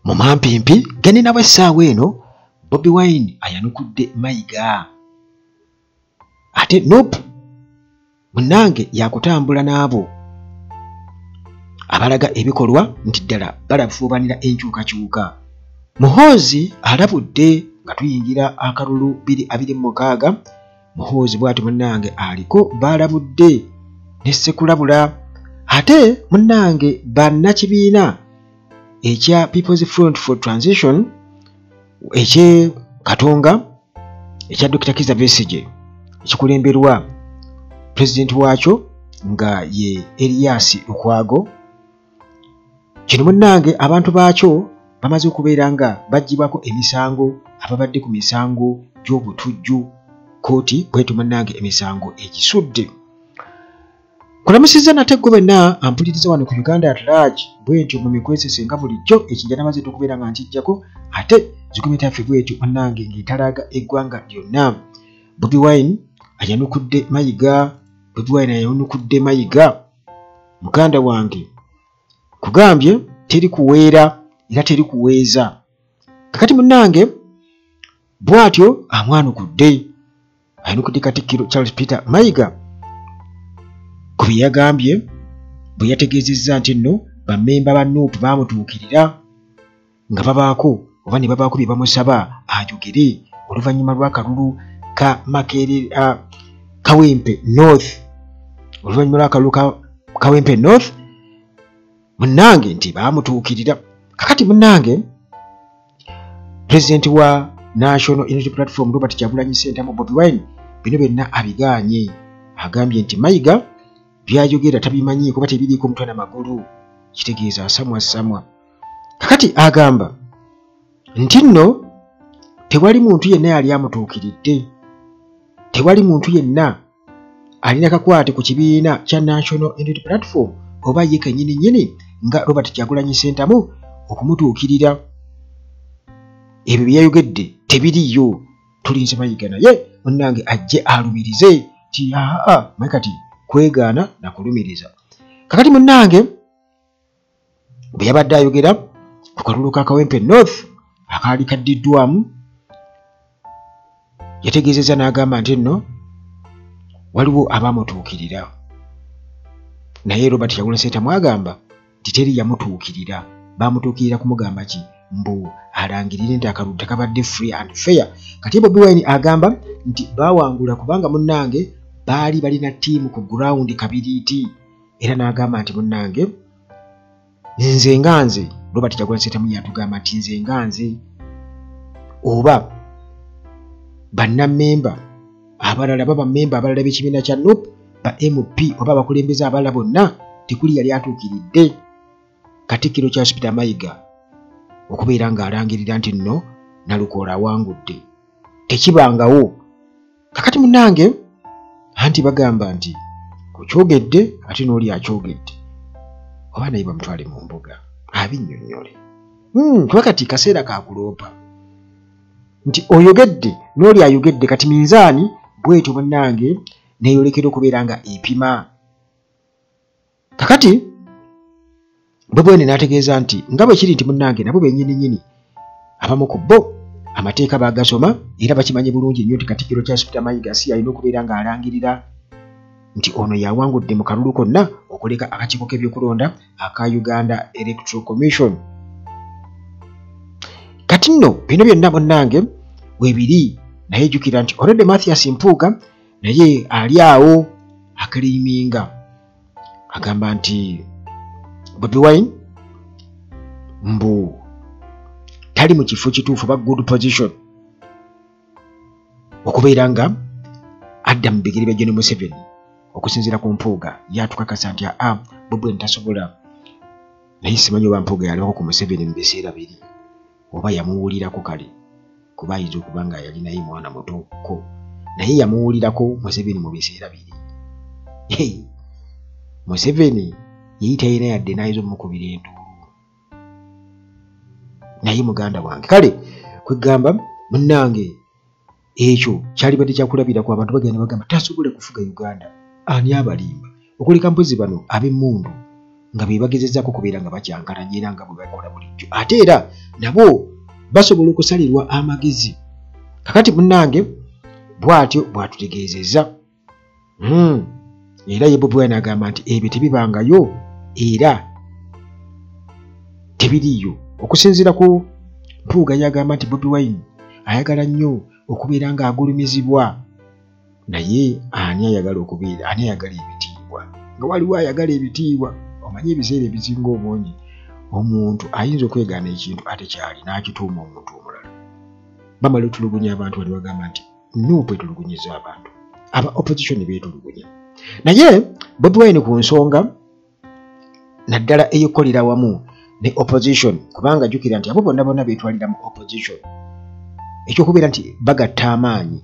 Mu mampimpi geninawo essaawa eno, Bobi Wine ayanukudde Mayiga, ate NUP munnange yakutambula n'abo abalaga ebikolwa nti ddala balafuubanira enkyukakyuka. Muhoozi alabudde nga tuyingira akalulu 2026. Muhoozi bw'ati munnange aliko baalabudde ne ssekulabula, ate munnange bannakibiina ekya People's Front for Transition ekye Katonga ekya Dr. Kizza Besigye ekikulemberwa pulezidenti waakyo nga ye Erias Lukwago. Kino munnange abantu baakyo bamaze okubeera nga baggyibwako emisango, ababadde ku misango gy'obutujju, kkooti bwetyo munnange emisango egisudde. Kulamusizza nate gwe wenna ampuliriza wano ku Uganda at Large, bwentyo mu mikwesese nga bulijjo ekinja namaze okubeera nga nkijjako, ate zigumita yaffe bwetyo munnange ng'etalaaga eggwanga lyonna. Bobi Wine ayanukudde Mayiga, Bobi Wine ayanukudde Mayiga. Muganda wange kugambye teri kuweera era teri kuweeza. Kakati munnange bw'atyo amwanukudde, ayanukudde Katikkiro Charles Peter Mayiga ku bye yagambye bwe yategeezezza nti nno bammemba ba NUP baamutuukirira nga babaako oba ne babaako bye bamusaba ayogere oluvannyuma lw'akalulu ka Makerere Kawempe North, oluvannyuma lw'akalulu ka Kawempe North munnange nti baamutuukirira. Kakati munnange pulezidenti wa National Unity Platform Robert Kyagulanyi Ssentamu Bobi Wine bino byonna abigaanye, agambye nti Mayiga byayogera tabimanyi kuba tebiriiko mutwe na magulu, kitegeeza asamwa samwa. Kakati agamba nti nno tewali muntu yenna yali amutuukiridde, tewali muntu yenna alina kakwate ku kibiina kya National Unity Platform oba ye kennyini nnyini nga Robert Kyagulanyi Ssentamu okumutuukirira. Ebyo bye yayogedde tebiriiyo, tulinze Mayiga naye munnange ajje alumirize nti aa maye kati kwegaana na kulumiriza. Kakati munnange bwe yabadde ayogera ku kalulu ka Kawempe North akaali kaddiddwamu, yategeezezza n'agamba nti nno waliwo abamutuukirira, naye Robert Kyagulanyi Ssentamu agamba nti teri yamutuukirira. Bamutuukirira kumugamba ki? Mbu alangirire nti akalulu tekabadde free and fair. Kati Bobi Wine agamba nti baawangula kubanga munnange baali balina ttiimu ku ground kabiriiti, era n'agamba nti munnange nze nga nze Robert Kyagulanyi Ssentamu yatugamba nti nze nga nze oba bannammemba abalala baba mmemba abalala b'ekibiina kya NUP ba MP oba abakulembeze abalala bonna tekuli yali atuukiridde Katikkiro Charles Peter Mayiga okubeera ng'alangirira nti nno Nalukoola awangudde, tekibangawo. Kakati munnange anti bagamba nti okyogedde ate n'oli akyogedde, oba naye bamutwale mu mbuga abinnyonnyole. Kuba kati kaseera kakuloopa nti oyogedde n'oli ayogedde, kati minzaani bwetyo munnange neeyolekera okubeera nga epima. Kakati Bobi Wine n'ategeeza nti nga bwe kiri nti munnange nabo bennyini nnyini abamu ku bo amateeka baagasoma era bakimanyi bulungi nnyo nti Katikkiro Charles Peter Mayiga si alina okubeera ng'alangirira nti ono yawangudde mu kalulu konna okuleka akakiiko k'ebyokulonda aka Uganda Electoral Commission. Kati nno bino byonna munnange weebiri, naye jjukira nti already Mathias Mpuuga naye ali awo akaliiminga, agamba nti Bobi Wine mbu tali mu kifo kituufu oba good position okubeera nga adda mu bigere bya General Museveni. Okusinziira ku Mpuuga yatukakasa nti aa Bobi Wine tasobola, naye simanyi oba Mpuuga yalibako ku Museveni mu biseera biri oba yamuwulirako, kale kuba ayinza okuba nga yali naye mwana mutoko, naye yamuwulirako Museveni mu biseera biri. Museveni yali talina yadde n'ayinza omukubira enduulu, naye muganda wange kale kwegamba munnange ekyo kyalibadde kyakulabirako. Abantu bagenda bagamba tasobola kufuga Uganda, ani abalimba okuleka mpozi bano ab'emmundu nga be bagezezaako kubeera nga bakyankalanya era nga bwe bakola bulijjo, ate era nabo basobola okusalirwa amagezi. Kakati munnange bw'atyo bw'atutegeezezza. Era ye Bobi Wine agamba nti ebyo tebibangayo era tebiriiyo. Okusinziira ku Mpuuga yagamba nti Bobi Wine ayagala nnyo okubeera ng'agulumizibwa, naye ani ayagala okubeera, ani ayagala ebitiibwa? Nga waliwo ayagala ebitiibwa. Omanyi ebiseera ebisinga obungi omuntu ayinza okwegaana ekintu ate kyali n'akituuma omuntu omulala. Bamala otulugunya abantu, bali bagamba nti NUP etulugunyiza abantu, aba opposition beetulugunya. Naye Bobi Wine ku nsonga naddala ey'okukolera wamu ne opposition, kubanga jjukira nti abo bonna bonna beetwalira mu opposition, ekyokubeera nti bagatta amaanyi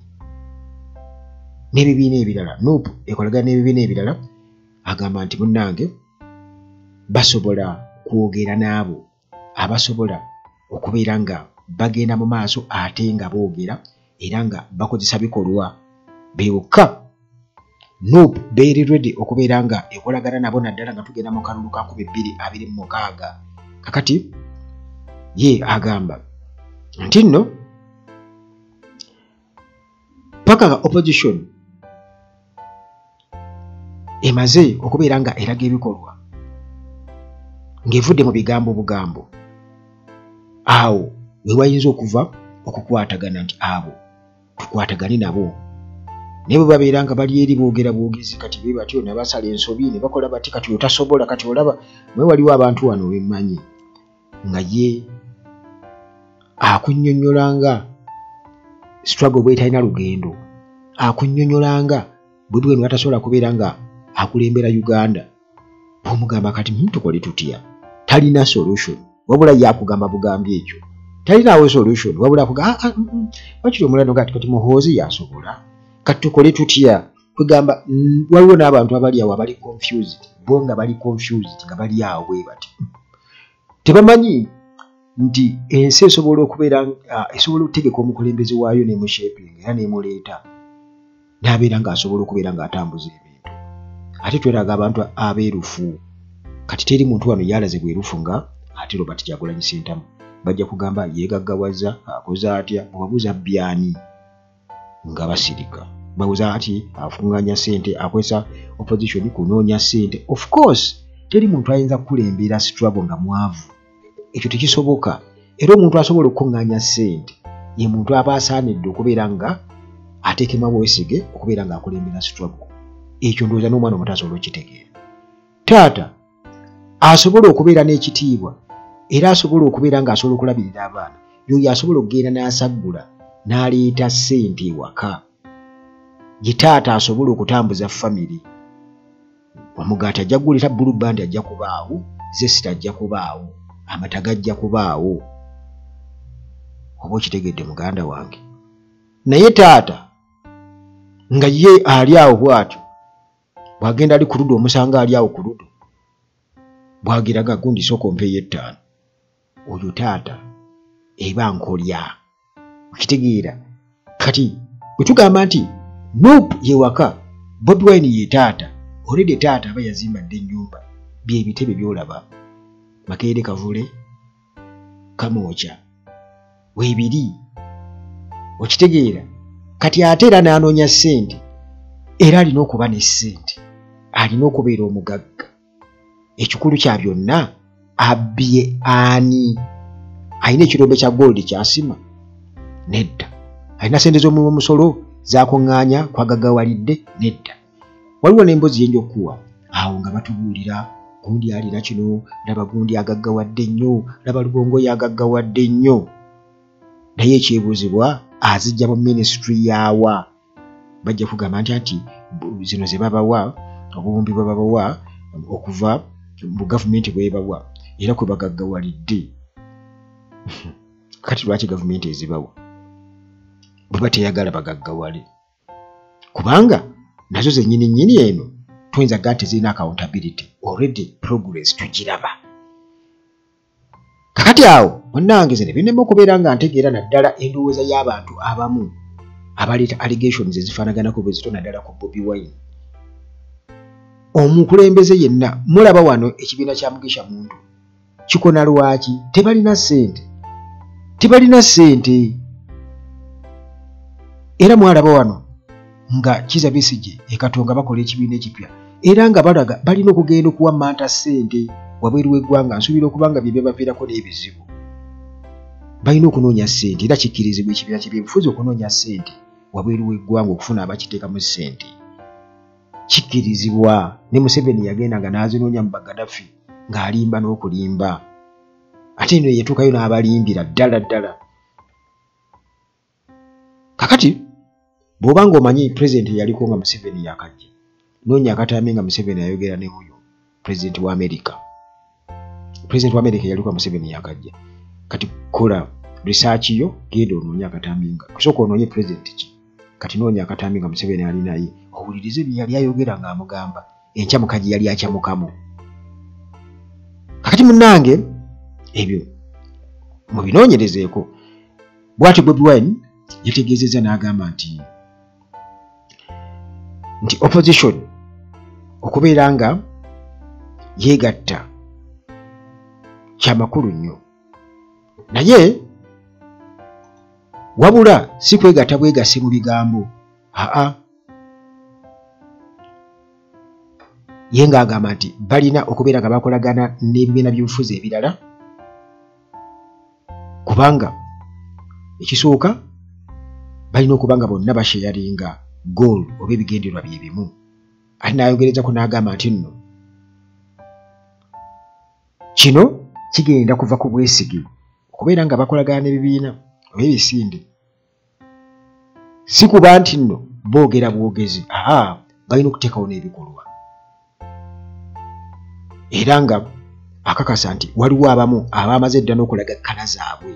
n'ebibiina ebirala, NUP ekolagana n'ebibiina ebirala, agamba nti munnange basobola kwogera n'abo abasobola okubeera nga bagenda mu maaso ate nga boogera era nga bakozesa bikolwa bewokka. NUP beeri ready okubeera nga ekolagana nabo naddala nga tugenda mu kalulu ka 2026. Kakati ye agamba nti nno paka nga opposition emaze okubeera nga eraga ebikolwa ng'evudde mu bigambo bugambo, awo we wayinza okuva okukwatagana nti abo tukwatagane nabo. Naye bwe babeera nga bali eri boogera bwogezi, kati be batyo ne basala ensobi ne bakola bati, kati otasobola, kati olaba. Naye waliwo abantu wano bemmanyi nga ye akunnyonnyola nga struggle bw'etalina lugendo, akunnyonnyola nga Bobi Wine batasobola kubeera nga akulembera Uganda. Bw'omugamba kati tukole tutya, talina solution, wabula ye akugamba bugambi ekyo, talinaawo solution, wabula akugamba wakiri omulala nga kati Muhoozi yasobola, kati tukole tutya. Kwegamba waliwo n'abantu abali awo abali confused, bo nga bali confused nga bali awo bwe bati, tebamanyi nti ensi esobola okubeera esobola okutegeka omukulembeze waayo n'emushaping era n'emuleeta n'abeera ng'asobola okubeera ng'atambuza ebintu. Ate twetaaga abantu abeerufu. Kati teri muntu wano yalaze bwerufu nga ate Robert Kyagulanyi Ssentamu. Bajja kugamba yeegaggawaza, akoze atya, bwebabuuza byani nga basirika, babuuza ati afuŋŋaanya ssente, akozesa opposition kunoonya ssente. Of course teri muntu ayinza kukulembera struggle nga mwavu, ekyo tekisoboka. Era omuntu asobola okukuŋŋaanya ssente ye muntu aba asaanidde okubeera nga ateekebwa bwesige okubeera ng'akulembera struggle. Ekyo ndowooza n'omwana omuto asobola okukitegeera. Taata asobola okubeera n'ekitiibwa era asobola okubeera ng'asobola okulabirira abaana, y'oyo asobola okugenda n'asaggula n'aleeta ssente ewaka. Ye taata asobola okutambuza famire. Omugaati ajja kuguleeta, blue band ajja kubaawo, zesita ajja kubaawo, amata gajja kubaawo. Oba okitegedde muganda wange? Naye taata nga ye ali awo bw'atyo, bw'agenda ali ku ludo omusanga ali awo ku ludo, bw'agiraga gundi sooka ompeeyo 5, oyo taata eba nkolya. Okitegeera? Kati bwe tugamba nti NUP ye waka, Bobi Wine ye taata, already taata aba yazimba dda ennyumba, by'ebitebe by'olaba Makerere, Kavule, Kamwokya weebiri. Okitegeera? Kati ate era n'anoonya ssente, era alina okuba ne ssente, alina okubeera omugagga. Ekikulu kya byonna abbye ani? Alina ekirombe kya gold kyasima? Nedda. Alina ssente z'omumusolo zakuŋŋaanya kwagaggawalidde? Nedda. Waliwo n'emboozi ye nja okukuwa awo nga batubuulira gundi alina kino, laba gundi agaggawadde nnyo, laba Lugongo yagaggawadde nnyo. Naye ekyebuuzibwa azijja mu minisitule yaawa? Bajja kugamba nti anti zino ze babawa, obuwumbi bwe babawa okuva mu gavumenti bwebawa era kwe bagaggawalidde. Kati lwaki gavumenti ezibawa bwe bateyagala bagaggawale? Kubanga nazo zennyini nnyini eno tuyinza ga nti zirina accountability, already progress tugiraba. Kakati awo munnange ze ne binnema okubeera nga ntegeera naddala endowooza y'abantu abamu abaleeta allegations ezifaanaganako bwe zito naddala ku Bobi Wine. Omukulembeze yenna mulaba wano ekibiina kya Mugisha Muntu kikona lwaki? Tebalina ssente, tebalina ssente. Era mwalaba wano nga Kizza Besigye e Katonga bakola ekibiina ekipya, era nga balaga balina okugenda okuwa manta ssente wabweru w'eggwanga. Nsuubira okuba nga bye byabaviirako n'ebizibu. Balina okunoonya ssente, era kikkirizibwa ekibiina ky'ebyobufuzi okunoonya ssente wabweru w'eggwanga okufuna abakiteekamu ssente. Kikkirizibwa. Ne Museveni yagenda nga n'azinoonya mu Bagaddafi ng'alimba n'okulimba, ate eno yatuukayo n'abalimbira ddala ddala. Kakati bw'oba ng'omanyi pulezidenti yaliko nga Museveni yakajja, noonya akatambi nga Museveni ayogera ne oyo pulezidenti wa Amerika. Pulezidenti wa Amerika yaliko nga Museveni yakajja. Kati kola research yo, genda onoonye akatambi nga kusooka onoonye pulezidenti ki, kati noonya akatambi nga Museveni ali naye, owulirize bye yali ayogera ng'amugamba enkyamuka gye yali akyamukamu. Kakati munnange ebyo mubinoonyerezeeko. Bw'atyo Bobi Wine yategeezezza n'agamba nti opposition okubeera nga yeegatta kyamakulu nnyo, naye wabula si kwegatta bwegasse mu bigambo. Aa, ye ng'agamba nti balina okubeera nga bakolagana n'ebibiina by'obufuzi ebirala, kubanga ekisooka balina okuba nga bonna basharinga goal oba ebigendererwa bye bimu. Ate n'ayogerezako n'agamba nti nno kino kigenda kuva ku bwesige okubeera nga bakolagana n'ebibiina oba ebisinde, si kuba nti nno boogera bwogezi, aa, balina okuteekawo n'ebikolwa. Era nga akakasa nti waliwo abamu abamaze edda n'okulaga kkala zaabwe,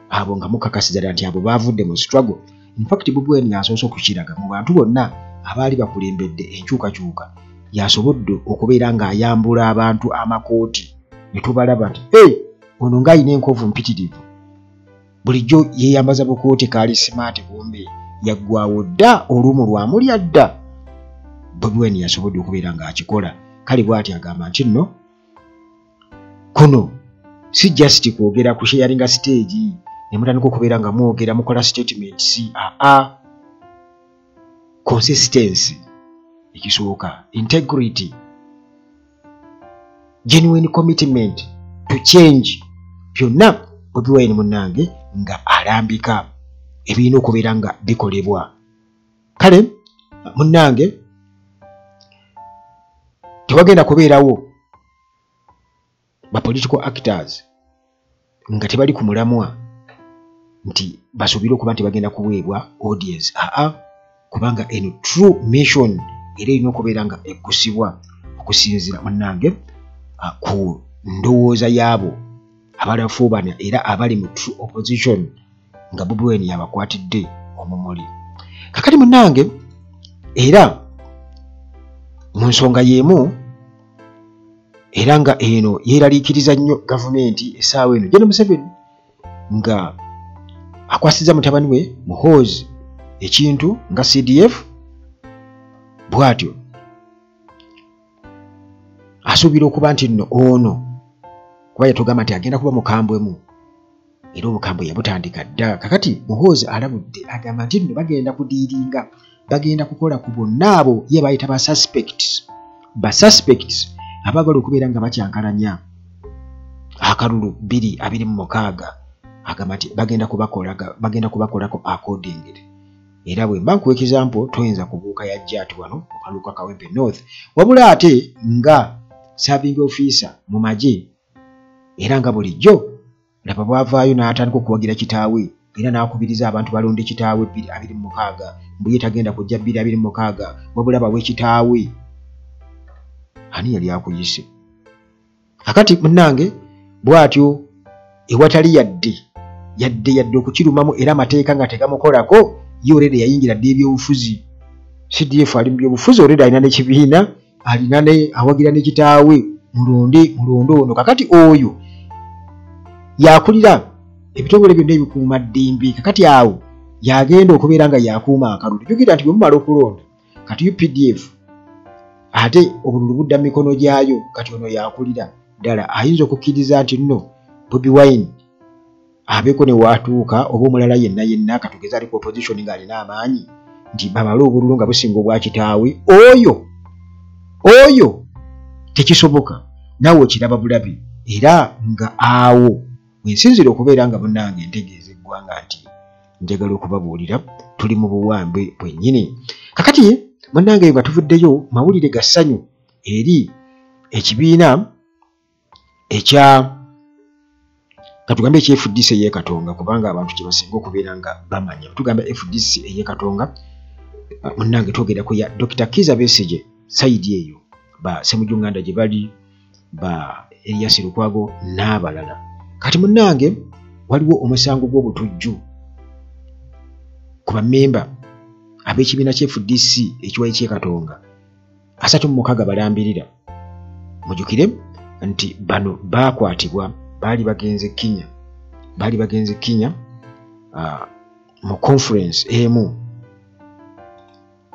abo nga mukakasiza ddala nti abo baavudde mu struggle. In fact Bobi Wine yasoose okukiraga mu bantu bonna abaali bakulembedde enkyukakyuka, yasobodde okubeera ng'ayambula abantu amakooti ne tubalaba nti hey, ono ng'alina enkovu mpitirivu, bulijjo yeeyambaza bukooti kaali simaati, kumbe yaggwawo dda olumu lwamulya dda. Bobi Wine yasobodde okubeera ng'akikola. Kale bw'ati agamba nti nno kuno si just kwogera ku sharinga stage ne mutandika okubeera nga mwogera mukola statements. Aa, consistency ekisooka, integrity, genuine commitment to change, byonna Bobi Wine munnange nga alambika ebirina okubeera nga bikolebwa. Kale munnange tewagenda kubeerawo ba political actors nga tebali ku mulamwa nti basuubire okuba nti bagenda kuweebwa audience. Aa, kubanga eno true mission era erina okubeera nga ekkusibwa okusinziira munnange ku ndowooza yaabo abalafuubana era abali mu true opposition nga Bobi Wine yabakwatidde omumuli. Kakati munnange era mu nsonga y'emu, era nga eno yeeraliikiriza nnyo gavumenti essaawa eno, Gen Museveni nga akwasizza mutabani we Muhoozi ekintu nga CDF, bw'atyo asuubira okuba nti nno ono kuba yatugamba nti agenda kuba mukambwemu, era obukambwe yabutandika dda. Kakati Muhoozi alabudde agamba nti nno bagenda kudiiringa, bagenda kukola ku bonna abo ye bayita ba suspects, ba suspects abaagala okubeera nga bakyankalanya akalulu 2026. Agamba nti bagenda kubakolako accordingly. Era bwe mba nkuwa example, toyinza kubuuka yajja ati wano mu kalulu ka Kawempe North, wabula ate nga serving officer mu magye, era nga bulijjo laba bw'avaayo n'atandika okuwagira kitaawe, era n'akubiriza abantu balonde kitaawe 2026, mbu ye tagenda kujja 2026, wabula bawe kitaawe. Ani yali akuyise? Akati munnange bw'atyo ewatali yadde yadde yadde okukirumamu, era amateeka nga tegamukolako, ye already yayingira dda ebyobufuzi. CDF ali mu byobufuzi already, alina n'ekibiina, alina ne awagira ne kitaawe, mulonde mulonde ono. Kakati oyo yakulira ebitongole byonna ebikuuma ddembe. Kakati awo yagenda okubeera nga yakuuma akalulu. Jjukira nti bwe mumala okulonda, kati UPDF Ate obululu budda mikono gyayo. Kati ono yakulira ddala ayinza okukkiriza nti nno Bobi Wine abeeko ne waatuuka oba omulala yenna yenna katugeza ali ku opposition ng'alina amaanyi nti babale obululu nga businga obwa kitaawe oyo tekisoboka. Naawe okiraba bulabi. Era nga awo wensinzira okubeera nga munnange ntegeeza eggwanga nti njagala okubabuulira tuli mu buwambe bwennyini. Kakati munnange nga tuvuddeyo mawulire ga ssanyu eri ekibiina ekya katugambe ekya FDC ey'e Katonga, kubanga abantu kye basinga okubeera nga bamanya. Tugamba FDC ey'e Katonga munnange twogera ku ya Dr. Kizza Besigye sayidi eyo ba Ssemujju Nganda gye bali, ba Erias Lukwago n'abalala. Kati munnange waliwo omusango gw'obutujju ku bammemba ab'ekibiina kya FDC ekiwayi ky'e Katonga 36 balambirira. Mujjukire nti bano baakwatibwa baali bagenze Kenya mu conference emu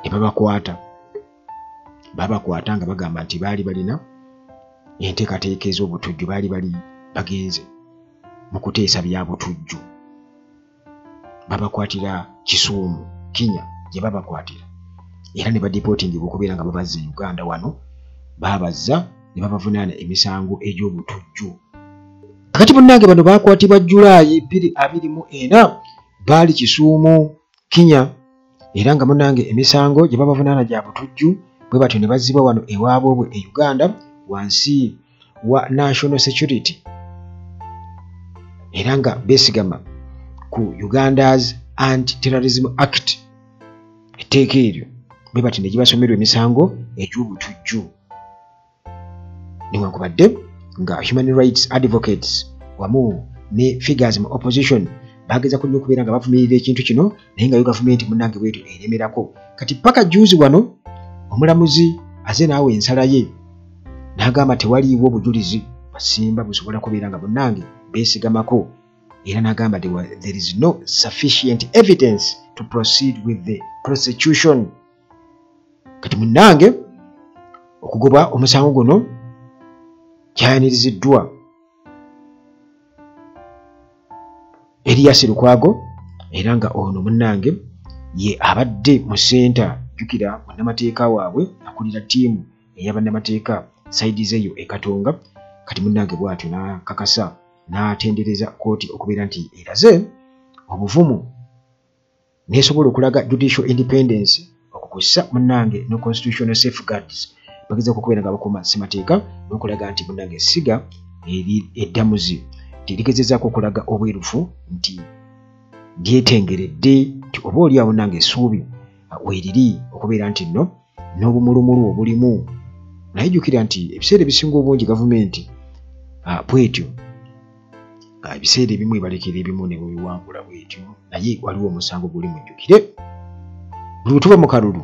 ne babakwata. Babakwata nga bagamba nti baali balina enteekateeka ez'obutujju, baali bali bagenze mu kuteesa bya butujju. Babakwatira Kisumu, Kenya gye babakwatira, era ne badipootingibwa okubeera nga babazza e Uganda. Wano babazza ne babavunaana emisango egy'obutujju. Kakati munnange bano baakwatibwa Julaayi 2024, baali Kisumu, Kenya, era nga munnange emisango gye babavunaana gya butujju. Bwe batyo ne bazzibwa wano ewaabwe e Uganda wansi wa National Security, era nga beesigama ku Uganda's Anti-Terrorism Act, etteeka eryo. Bwe batyo ne gibasomerwa emisango egy'obutujju. Newankubadde nga human rights advocates wamu ne figures mu opposition bagezaako nnyo okubeera nga bavumirira ekintu kino, naye nga yo gavumenti munnange bwetyo eremerako. Kati paka juzi wano omulamuzi aze naawe ensala ye n'agamba tewaliiwo obujulizi basimba busobola kubeera nga munnange beesigamako, era n'agamba there is no sufficient evidence to proceed with the prosecution. Kati munnange okugoba omusango guno kyayaniriziddwa Erias Lukwago, era nga ono munnange ye abadde mu ssenta. Jjukira munnamateeka waabwe akulira ttiimu ey'abannamateeka sayidi zeeyo e Katonga. Kati munnange bw'atyo n'akakasa n'atendereza kkooti okubeera nti eraze obuvumu n'esobola okulaga judicial independence okukussa munnange ne constitutional safeguards. Bagezaako okubeera nga bakuuma ssemateeka n'okulaga nti munnange essiga eri eddamuzi terigezezzaako okulaga obwerufu nti lyetengeredde, nti oba oli awo munnange essuubi weeriri okubeera nti nno n'obumulumulu obulimu. Naye jjukira nti ebiseera ebisinga obungi gavumenti bwetyo ebiseera ebimu ebalekera ebimu ne bubiwangula bwetyo, naye waliwo omusango guli mujjukire buli bwe tuba mu kalulu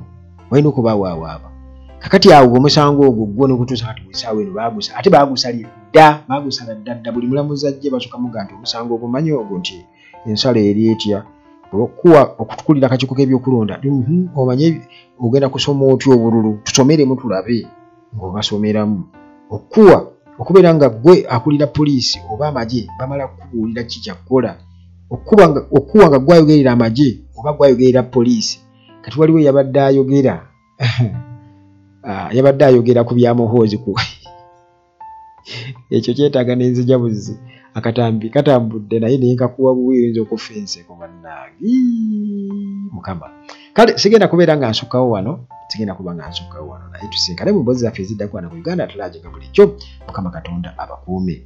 walina okubaawo awaaba. Kakati awo omusango ogwo gwo n'okutuusa kati essaawa eno baagusa, ate baagusalira dda, baagusala dda dda. Buli mulamuzi ajje basooka muga nti omusango ogumanyi ogwo nti ensala eri etya, okuwa okutukulira akakiiko k'ebyokulonda omanye ogenda kusoma otya obululu, tusomeremu tulabe ng'obasomeramu. Okuwa okubeera nga ggwe akulira poliisi oba amagye bamala kukubuulira ki kyakukola, okuwa nga ggwe ayogerera amagye oba ggwe ayogerera poliisi. Kati waliwo yabadde ayogera yabadde ayogera ku bya Muhoozi ku ekyo kyetaaga n'enzijabuzi. Akatambi katambudde naye naye nkakuwa buwi oyinza okufa enseko bannange Mukama. Kale sigenda kubeera nga nsukkawo wano, sigenda kuba nga nsukkawo wano, naye tusinkane mu mboozi zaffe eziddako wano ku Uganda At Large nga bulijjo. Mukama Katonda abakuume.